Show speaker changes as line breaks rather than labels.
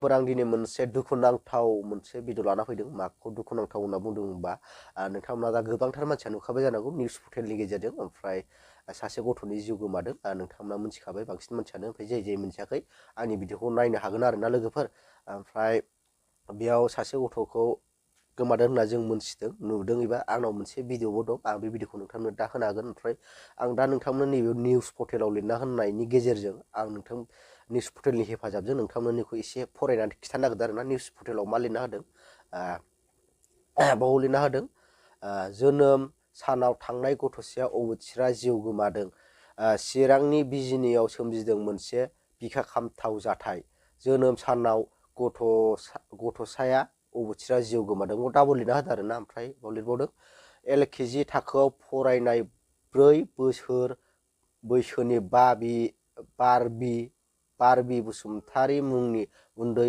आं दिनै मोनसे दुखुनांथाव मोनसे भिडिअ लाना फैदों। माखौ दुखुनांथाव होनना बुंदों होनबा नोंथांमोना दा गोबांथार मानसिया नुखाबाय जानांगौ निउस पर्टेलनि गेजेरजों। ओमफ्राय सासे गथ'नि जिउ गोमादों, नोंथांमोना मिथिखाबाय बांसिन मानसियानो। ओमफ्राय जाय मिथियाखै आंनि भिडिअखौ नायनो हागोन आरोना लोगोफोर। ओमफ्राय बेयाव सासे गथ'खौ गोमादों होनना जों मोनथिदों, नुदों, एबा आंनाव मोनसे भिडिअबो दं। आं बे भिडिअखौ नोंथांनो दा होनो हागोन। ओमफ्राय आं दा नोंथांमोन नैबे निउस पर्टेलाव लिरना होनायनि गेजेरजों आं निउस पर्टेलनि हेफाजाबजों नोंथांमोननिखौ एसे फरायनानै खिथानो नागिरदों आरोना। निउस पर्टेलाव मा लिरना होदों बाव लिरना होदों, जोनोम सानाव थांनाय गथ'साया अबथिरा जिउ गोमादों। चिरांनि बिजिनियाव सोमजिदों मोनसे बिखा खामथाव जाथाय। जोनोम सानाव गथ'साया अबथिरा जिउ गोमादों। डाबल लिरना होदों आरोना। ओमफ्राय बाव लिरबावदों, LKG थाखोआव फरायनाय 4 बोसोर बैसोनि बारबि बसुमतारी मुंनि उन्दै